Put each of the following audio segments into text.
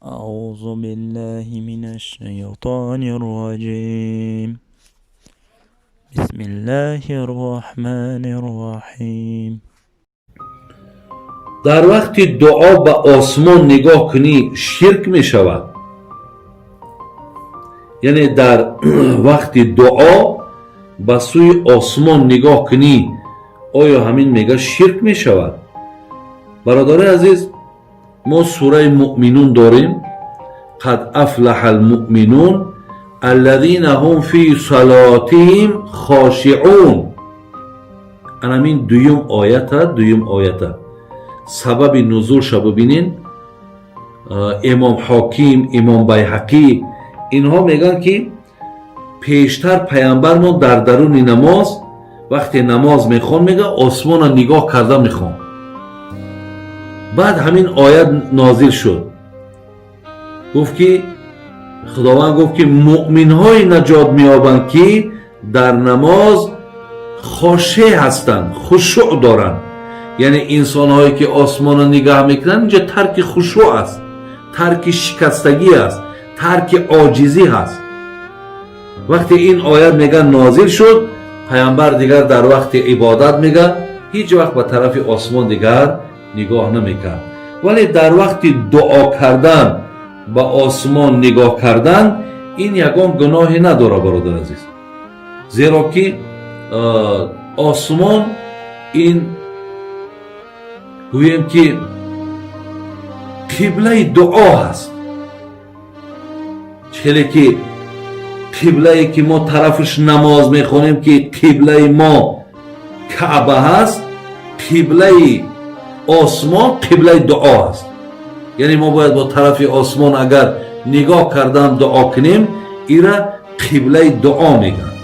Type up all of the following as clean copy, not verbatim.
أعوذ بالله من الشيطان الرجيم. بسم الله الرحمن الرحيم. Дар вақти дуо ба осмон нигоҳ кунӣ, ширк мешавад? Яъне дар вақти дуо ба сӯи осмон нигоҳ кунӣ, оё ҳамин мега ширк мешавад? Бародари азиз, мо сураи Муъминун дорем: «Қад афлаҳа алмуъминун аллазина ҳум фи салотиҳим хошиъун». Анамин дуюм оята, дуюм оята сабаби нузулша бибинен. Имом Ҳоким, Имом Байҳақӣ, инҳо мегӯянд, ки пештар паямбармон дар даруни намоз, вақте намоз мехон, мега, осмона нигоҳ карда мехон. Баъд ҳамин оят нозил шуд, гуфт ки Худованд гуфт, ки муъминҳое наҷот меёбанд, ки дар намоз хошеъ ҳастанд, хушӯъ доранд. Яъне инсонҳое, ки осмонро нигаҳ мекунанд, инҷа тарки хушӯъ аст, тарки шикастагӣ аст, тарки оҷизӣ ҳаст. Вақте ин оят, мега, нозил шуд, паямбар дигар дар вақти ибодат, мега, ҳеҷ вақт ба тарафи осмон дигар нигоҳ намекард. Вале дар вақти дуо кардан ба осмон нигоҳ кардан, ин ягон гуноҳе надорад, бародар азиз, зеро ки осмон ин, гӯем ки, қиблаи дуо ҳаст. Хеле ки қиблае, ки мо тарафаш намоз мехонем, ки қиблаи мо Каъба ҳаст, қиблаи осмон қиблаи дуо ҳаст. Яъне мо бояд бо тарафи осмон агар нигоҳ кардан дуо кунем, ира қиблаи дуо мегӯянд.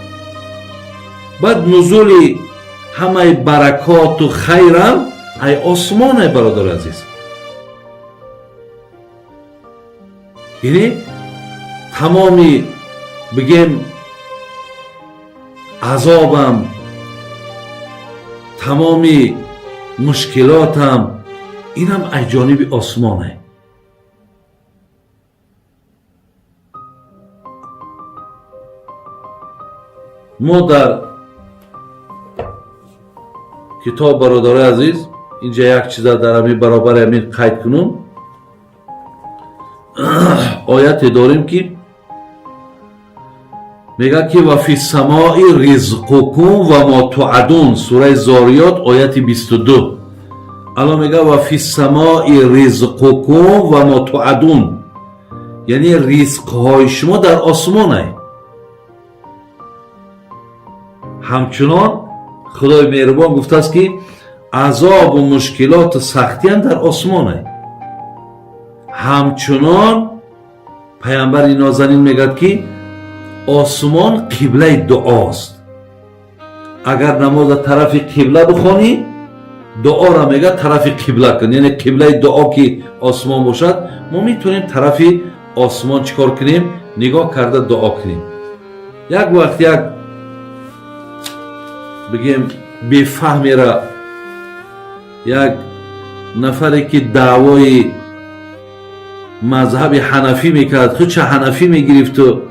Баъд нузули ҳамаи баракоту хайрам ай осмоне, бародари азиз. Яъне тамоми, бигем, азобам, тамоми мушкилотам, инам аз ҷониби осмоне. Мо дар китоб, бародарои азиз, инҷа як чиза дар ҳамин баробари ҳамин қайд кунум. Ояте дорем, ки мегӯяд, ки «Ва фи самои ризқукум ва мо туъадун», сураи Зориёт, ояти 22. Алло мегӯяд: «Ва фи самои ризқукум ва мо туъадун», яъне ризқҳои шумо дар осмонай. Ҳамчунон Худои меҳрубон гуфтааст, ки азобу мушкилоту сахтиам дар осмонай. Ҳамчунон паямбари нозанин мегӯяд, ки осмон қиблаи дуост. Агар намоза тарафи қибла бихонӣ, дуоро, мега, тарафи қибла кун. Яъне қиблаи дуо ки осмон бошад, мо метавонем тарафи осмон чӣ кор кунем? Нигоҳ карда дуо кунем. Як вақт як, бигем, бефаҳмера, як нафаре, ки даъвои мазҳаби ҳанафӣ мекард, худша ҳанафӣ мегирифту,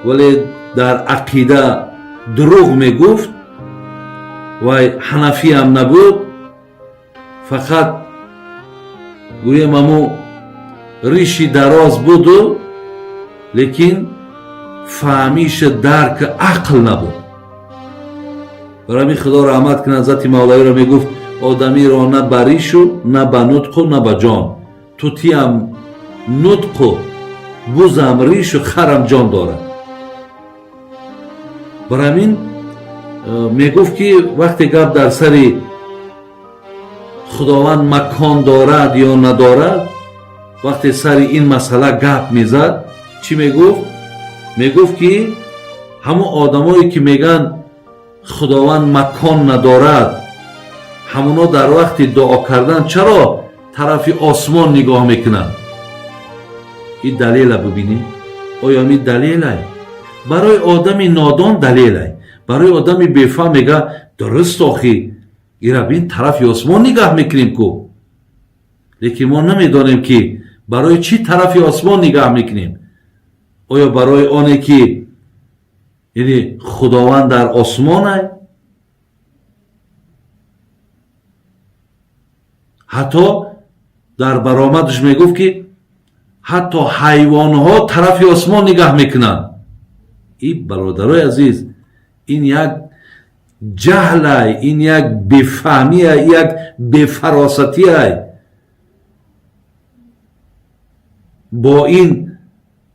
вале дар ақида дурӯғ мегуфт, вай ҳанафиам набуд, фақат, гӯем, аму риши дароз буду, лекин фаҳмиша, дарки ақл набуд. Барои ҳамин, Худо раҳмат кунад ҳазрати Мавлавиро, мегуфт: «Одамиро на ба ришу, на ба нутқу, на ба ҷон. Тутиам нутқу, бузам ришу, харам ҷон дорад». Барои ҳамин мегуфт, ки вақте гап дар сари Худованд макон дорад ё надорад, вақте сари ин масъала гап мезад, чӣ мегуфт? Мегуфт, ки ҳамон одамое, ки мегӯянд Худованд макон надорад, ҳамоно дар вақти дуо кардан чаро тарафи осмон нигоҳ мекунанд? Ин далела бибинед. Оё ҳамин далелай? Барои одами нодон далелай, барои одами бефаҳм мега: «Дуруст, охи ира бин, тарафи осмон нигаҳ мекунем ку». Лекин мо намедонем, ки Барои чӣ тарафи осмон нигаҳ мекунем? Оё барои оне ки яъне Худованд дар осмонай? Ҳатто дар баромадаш мегуфт, ки ҳатто ҳайвонҳо тарафи осмон нигаҳ мекунанд. И бародарои азиз, ин як ҷаҳлай, ин як бефаҳмиай, як бефаросатиай. Бо ин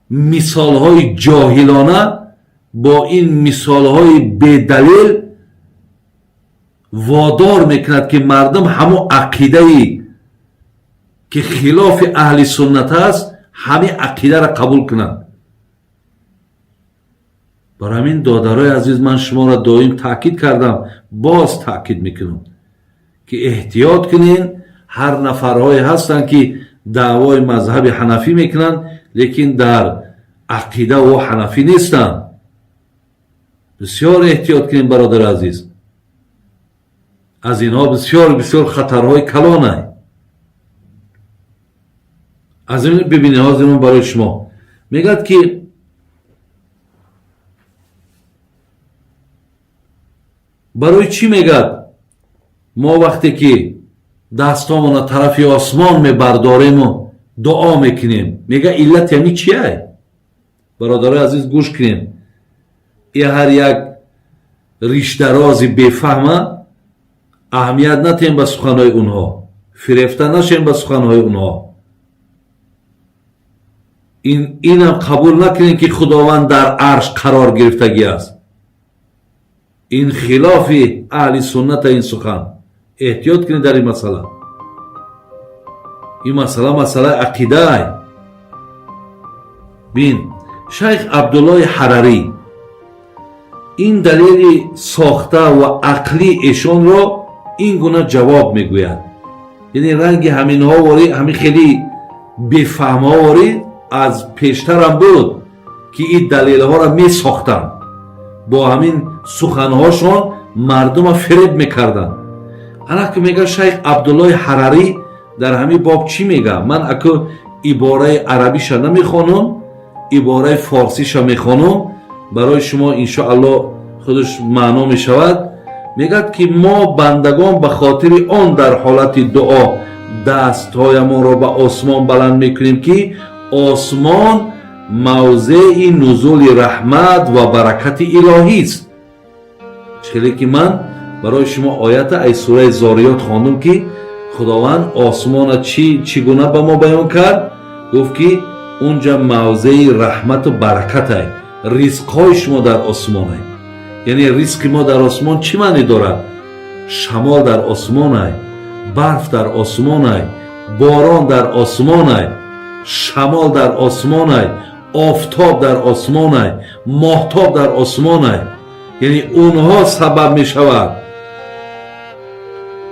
мисолҳои ҷоҳилона, бо ин мисолҳои бедалел водор мекунад, ки мардум ҳамон ақидае ки хилофи аҳли суннат аст, ҳамин ақидаро қабул кунанд. Барои ҳамин, додарои азиз, ман шуморо доим таъкид кардам, боз таъкид мекунам, ки эҳтиёт кунен. Ҳар нафарҳое ҳастанд, ки даъвои мазҳаби ҳанафӣ мекунанд, лекин дар ақида ӯ ҳанафӣ нестанд. Бисёр эҳтиёт кунем, бародари азиз, аз инҳо бисёр бисёр хатарҳои калонай. Аз ин бибинед, ҳозир ман барои шумо мегӯяд, ки барои чӣ мегӯяд, мо вақте ки дастомона тарафи осмон мебардорему дуо мекунем, мега иллати ҳами чиай? Бародарои азиз, гӯш кунем. И ҳар як риштарози бефаҳма аҳамият натем ба суханҳои онҳо, фирефта нашем ба суханҳои онҳо. Инам қабул накунем, ки Худованд дар арш қарор гирифтагӣ аст. Ин хилофи аҳли сунната ин сухан. Эҳтиёт кунед дар ин масъала. Ин масъала масъалаи ақидаай. Бин, шайх Абдуллои Ҳарарӣ ин далели сохта ва ақлӣ эшонро ин гуна ҷавоб мегӯяд. Яъне ранги ҳаминҳо ворӣ, ҳамин хеле бефаҳмҳо ворӣ аз пештарам буд, ки ин далелҳоро месохтанд, бо ҳамин суханҳошон мардума фиреб мекарданд. Ана ки мега шайх Абдуллои Ҳарарӣ дар ҳамин боб чӣ мега. Ман аку ибораи арабиша намехонам, ибораи форсиша мехонам барои шумо, иншоалло худаш маъно мешавад. Мегӯяд, ки мо бандагон ба хотири он дар ҳолати дуо дастҳоямонро ба осмон баланд мекунем, ки осмон мавзеи нузули раҳмат ва баракати илоҳист. Хеле ки ман барои шумо оята аз сураи Зориёт хондум, ки Худованд осмона чӣ гуна ба мо баён кард, гуфт, ки унҷа мавзеи раҳмату баракатай, ризқҳои шумо дар осмонай. Яъне ризқи мо дар осмон чӣ маъне дорад? Шамол дар осмонай, барф дар осмонай, борон дар осмонай, шамол дар осмонай, офтоб дар осмонай, моҳтоб дар осмонай. Яъне онҳо сабаб мешавад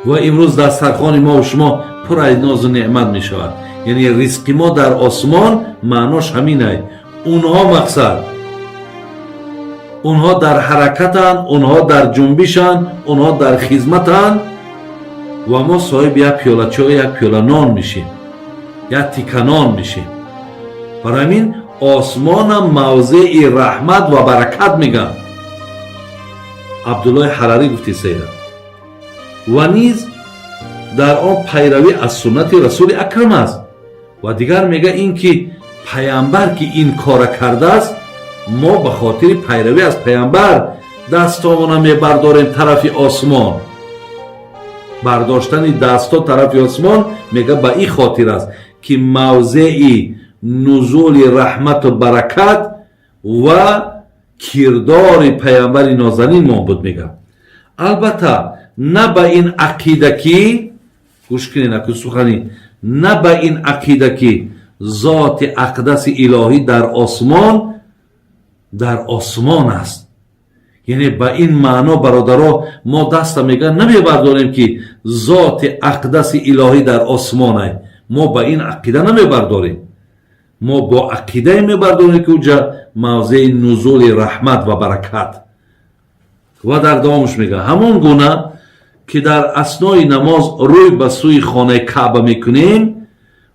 ва имрӯз дастархони мо шумо пур аз нозу неъмат мешавад. Яъне ризқи мо дар осмон маънош ҳаминай. Онҳо мақсад, онҳо дар ҳаракатанд, онҳо дар ҷунбишанд, онҳо дар хизматанд ва мо соҳиби як пиёла чой, як пиёла нон мешем, як тика нон мешем. Барои ҳамин осмонам мавзеи раҳмат ва баракат мегӯянд. Абдуллои Ҳарарӣ гуфти сайра. Ва низ дар он пайравӣ аз суннати расули акрам аст. Ва дигар мега ин ки паямбар ки ин кора кардааст, мо ба хотири пайравӣ аз паямбар дастомона мебардорем тарафи осмон. Бардоштани дастҳо тарафи осмон, мега, ба ин хотир аст, ки мавзеи нузули раҳмату баракат ва кирдори паямбари нозанин мо буд. Мега, албатта, на ба ин ақида, ки гӯш кунед аку сухани, на ба ин ақида, ки зоти ақдаси илоҳӣ дар осмон аст. Яъне ба ин маъно, бародаро, мо даста, мега, намебардорем, ки зоти ақдаси илоҳӣ дар осмонай. Мо ба ин ақида намебардорем. Мо бо ақидае мебардорем, ки уҷа мавзеи нузули раҳмат ва баракат. Ва дар давомаш мега, ҳамон гуна ки дар аснои намоз рӯй ба сӯи хонаи Каъба мекунем.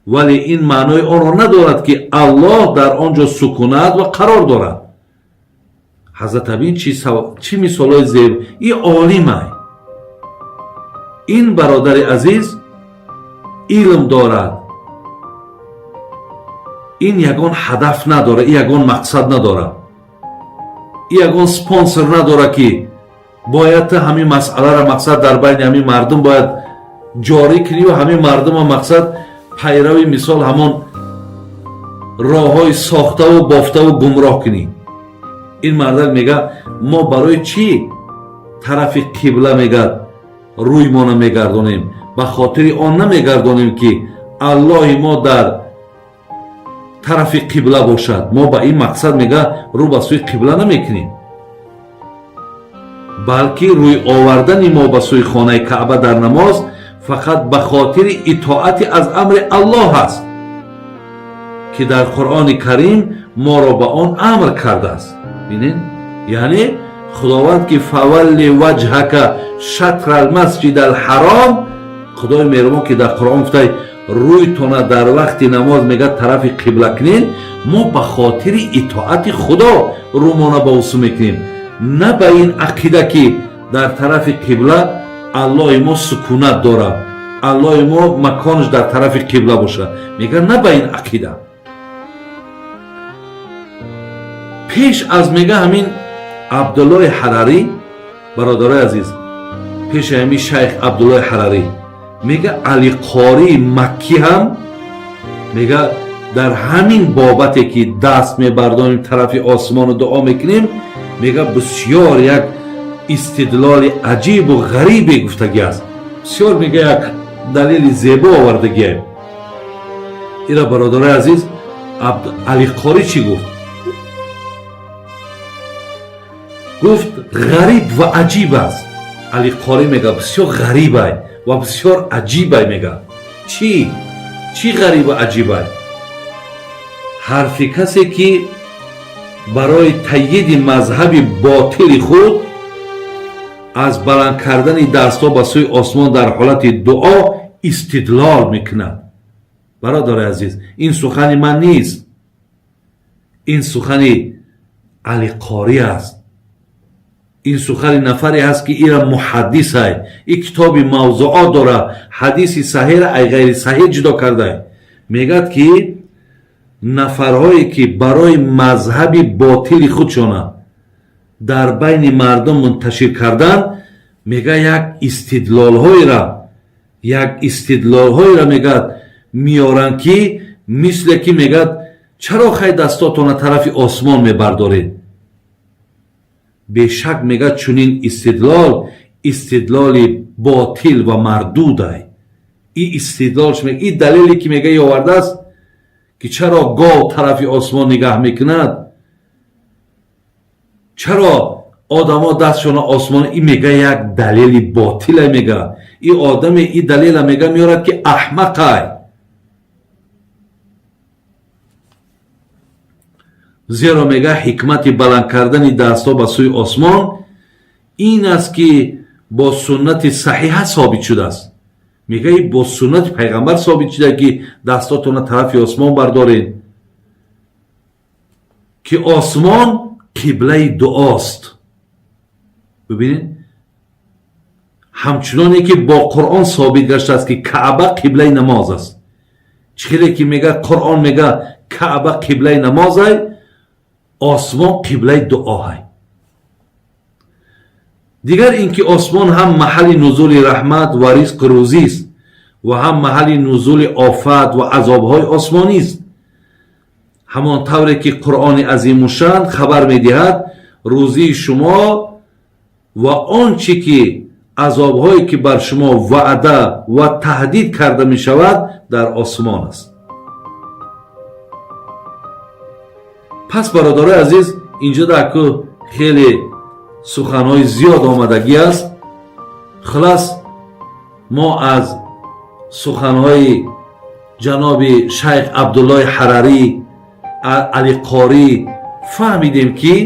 Вале ин маънои онро надорад, ки Аллоҳ дар он ҷо сукунат ва қарор дорад. Ҳазрат абин чӣ мисолҳои зеб, и олимай. Ин бародари азиз илм дорад, ин ягон ҳадаф надорад, ин ягон мақсад надорад, ин ягон спонсор надорад, ки бояд ту ҳамин масъаларо мақсад дар байни ҳамин мардум бояд ҷорӣ кунӣ ва ҳамин мардума мақсад пайрави мисол ҳамон роҳҳои сохтаву бофтаву гумроҳ кунӣ. Ин мардак мега, мо барои чӣ тарафи қибла мегад рӯймона мегардонем? Ба хотири он намегардонем, ки Аллоҳи мо дар тарафи қибла бошад. Мо ба ин мақсад мега рӯ ба сӯи қибла намекунем, балки рӯй овардани мо ба сӯи хонаи Каъба дар намоз фақат ба хотири итоати аз амри Аллоҳ аст, ки дар Қуръони Карим моро ба он амр кардааст. Бинед, яъне Худованд ки фавалли ваҷҳака шатра алмасҷид алҳаром, Худои меҳрубон ки дар Қуръон гуфтай, рӯйтона дар вақти намоз мега тарафи қибла кунед, мо ба хотири итоати Худо рӯмона ба усу мекунем, на ба ин ақида, ки дар тарафи қибла Аллоҳи мо сукунат дорад, Аллоҳи мо маконаш дар тарафи қибла бошад. Мега, на ба ин ақида. Пеш аз мега ҳамин Абдуллоҳи Ҳарарӣ, бародарои азиз, пеши ҳамин шайх Абдуллоҳи Ҳарарӣ мега Алиқории Маккӣ ҳам мега дар ҳамин бобате, ки даст мебардонем тарафи осмону дуо мекунем, мега бисёр як истидлоли аҷибу ғарибе гуфтагӣ аст. Бисёр мега як далели зебо овардагие. Ира, бародарои азиз, Алиқорӣ чӣ гуфт? Гуфт, ғариб ва аҷиб аст. Алиқорӣ мега бисёр ғарибай ва бисёр аҷибай. Мега, чӣ ғарибу аҷибай? Ҳарфи касе, ки барои таъйиди мазҳаби ботили худ аз баланд кардани дастҳо ба сӯи осмон дар ҳолати дуо истидлол мекунад. Бародари азиз, ин сухани ман нест, ин сухани Алиқорӣ аст, ин сухани нафаре ҳаст, ки ира муҳаддисай, и китоби мавзуот дора, ҳадиси саҳеҳра ай ғайри саҳеҳ ҷудо кардай. Мегӯяд, ки нафарҳое, ки барои мазҳаби ботили худшона дар байни мардум мунташир кардан, мега як истидлолҳоеро мегӯяд меоранд, ки мисле ки мегӯяд, чаро хай дастотона тарафи осмон мебардоред? Бешак, мегӯяд, чунин истидлол истидлоли ботил ва мардудай. И истидлолш, и далеле, ки мега овардааст, ки чаро гов тарафи осмон нигаҳ мекунад, чаро одамо дастшона осмон, и мега як далели ботила. Мега и одаме и далела мега меорад, ки аҳмақай, зеро мега ҳикмати баланд кардани дастҳо ба сӯи осмон ин аст, ки бо суннати саҳиҳа собит шудааст. Мега и бо суннати пайғамбар собит шуда, ки дастотона тарафи осмон бардоред, ки осмон қиблаи дуост. Бибинед, ҳамчуноне ки бо Қуръон собит гаштааст, ки Каъба қиблаи намоз аст. Чӣ хеле ки мега Қуръон мега Каъба қиблаи намозай, осмон қиблаи дуоҳай. Дигар ин ки осмон ҳам маҳалли нузули раҳмат ва ризқу рӯзист ва ҳам маҳалли нузули офат ва азобҳои осмонист, ҳамон тавре ки Қуръони азимушшан хабар медиҳад: рӯзии шумо ва он чӣ ки азобҳое, ки бар шумо ваъда ва таҳдид карда мешавад, дар осмон аст. Пас, бародарои азиз, инҷо даку хеле суханҳои зиёд омадагӣ аст. Хулас, мо аз суханҳои ҷаноби шайх Абдуллоҳи Ҳарарӣ, Алиқорӣ фаҳмидем, ки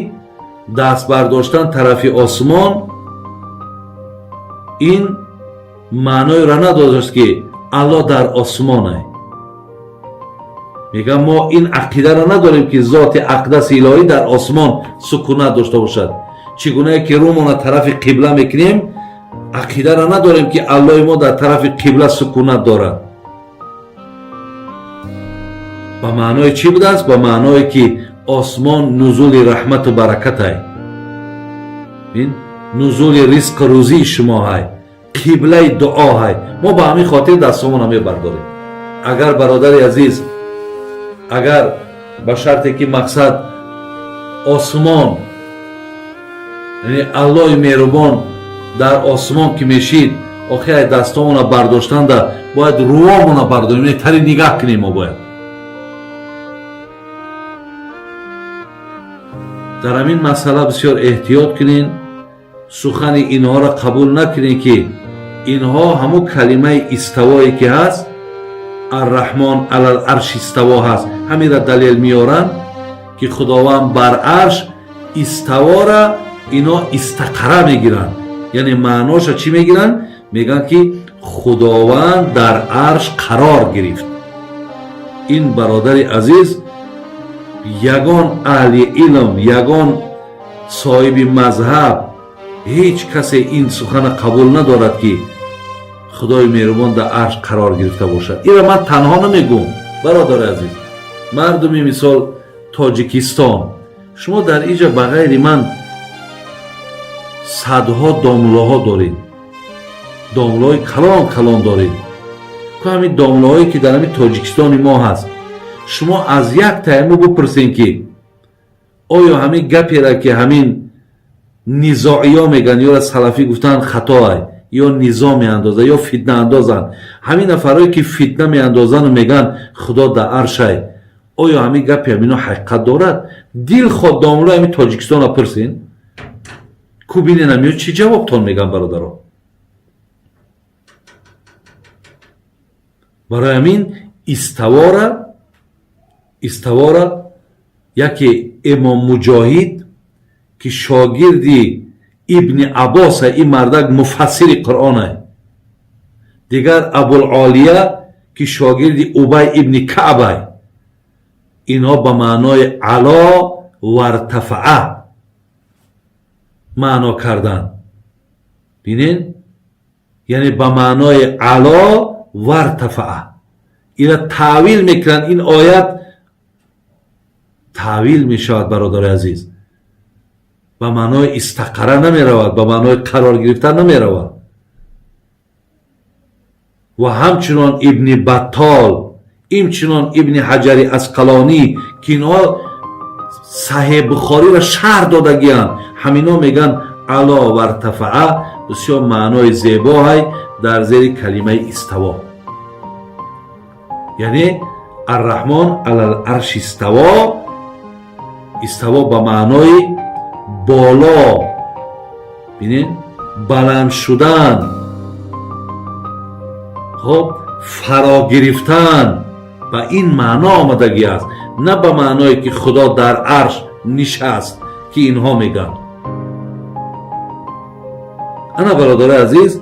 даст бардоштан тарафи осмон ин маъноеро надошт, ки Аллоҳ дар осмонай. Мегӯям, мо ин ақидаро надорем, ки зоти ақдаси илоҳӣ дар осмон сукунат дошта бошад. Чӣ гунае ки рӯмона тарафи қибла мекунем, ақидаро надорем, ки Аллоҳи мо дар тарафи қибла сукунат дорад. Ба маънои чӣ будааст? Ба маъное ки осмон нузули раҳмату баракатай, нузули ризқу рӯзии шумо ҳай, қиблаи дуо ҳай. Мо ба ҳамин хотир дастомона мебардорем. Агар, бародари азиз, агар ба шарте ки мақсад осмон, яъне Аллоҳи меҳрубон дар осмон ки мешид, охир ай дастомона бардоштанда бояд рӯомона бардорем, не тари нигаҳ кунем. Мо бояд дар ҳамин масъала бисёр эҳтиёт кунем, сухани инҳоро қабул накунем, ки инҳо ҳамун калимаи иставое ки ҳаст, Арраҳмон алал арш иставо ҳаст, ҳаминра далел меоранд, ки Худованд бар арш иставора ино истақара мегиранд. Яъне маъноша чӣ мегиранд? Мегӯянд, ки Худованд дар арш қарор гирифт. Ин, бародари азиз, ягон аҳли илм, ягон соҳиби мазҳаб, ҳеҷ касе ин сухана қабул надорад, ки Худои меҳрубон дар арш қарор гирифта бошад. Инро ман танҳо намегӯм, бародари азиз. Мардуми, мисол, Тоҷикистон, шумо дар инҷа ба ғайри ман садҳо домлаҳо доред, домлаҳои калон калон доред. Ку ҳамин домлаҳое ки дар ҳамин Тоҷикистони мо ҳаст, шумо аз як таймо бипурсем, ки оё ҳамин гапера, ки ҳамин низоиё мегӯянд, ёра салафӣ гуфтан хатоай, ё низо меандозанд, ё фитна андозанд, ҳамин нафарое ки фитна меандозану мегӯянд Худо дар аршай, оё ҳамин гапи ҳамино ҳақиқат дорад? Дилхоҳ домлои ҳамин Тоҷикистонро пурсин, ку биненам, ё чӣ ҷавобтон мегӯям, бародаро. Барои ҳамин иставора яке Имом Муҷоҳид, ки шогирди Ибни Аббоса, ин мардак муфассири Қуръонай, дигар Абулолия, ки шогирди Убай ибни Каъбай, инҳо ба маънои ало вартафаа маъно карданд. Бинен, яъне ба маънои ало вартафаа ина таъвил мекунанд. Ин оят таъвил мешавад, бародари азиз, ба маънои истақара намеравад, ба маънои қарор гирифтан намеравад. Ва ҳамчунон Ибни Баттол, инчунон Ибни Ҳаҷари Асқалонӣ, ки инҳо Саҳеҳ Бухориро шарҳ додагианд, ҳамино мегӯянд ало вартафаа бисёр маънои зебоҳай дар зери калимаи иставо, яъне Арраҳмон алал арш иставо, иставо ба маънои боло, бинед, баланд шудан, хоб, фаро гирифтан, ба ин маъно омадагӣ аст, на ба маъное ки Худо дар арш нишаст, ки инҳо мегӯянд. Ана, бародари азиз,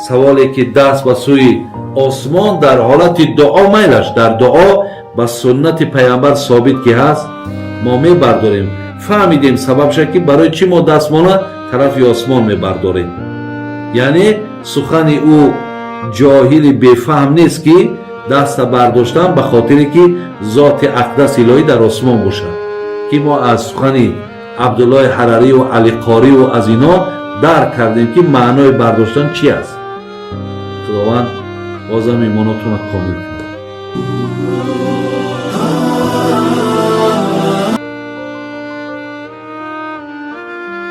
саволе ки даст ба сӯи осмон дар ҳолати дуо, майлаш, дар дуо ба суннати Пайғамбар собит ки ҳаст, мо мебардорем. Фаҳмидем сабабша, ки барои чӣ мо дастмона тарафи осмон мебардорем. Яъне сухани ӯ ҷоҳили бефаҳм нест, ки даста бардоштан ба хотире ки зоти ақдас илоҳӣ дар осмон бошад, ки мо аз сухани Абдуллоҳи Ҳарариву Алиқориву аз ино дарк кардем, ки маънои бардоштан чи аст. Худованд бозам имонотонро комил кунад.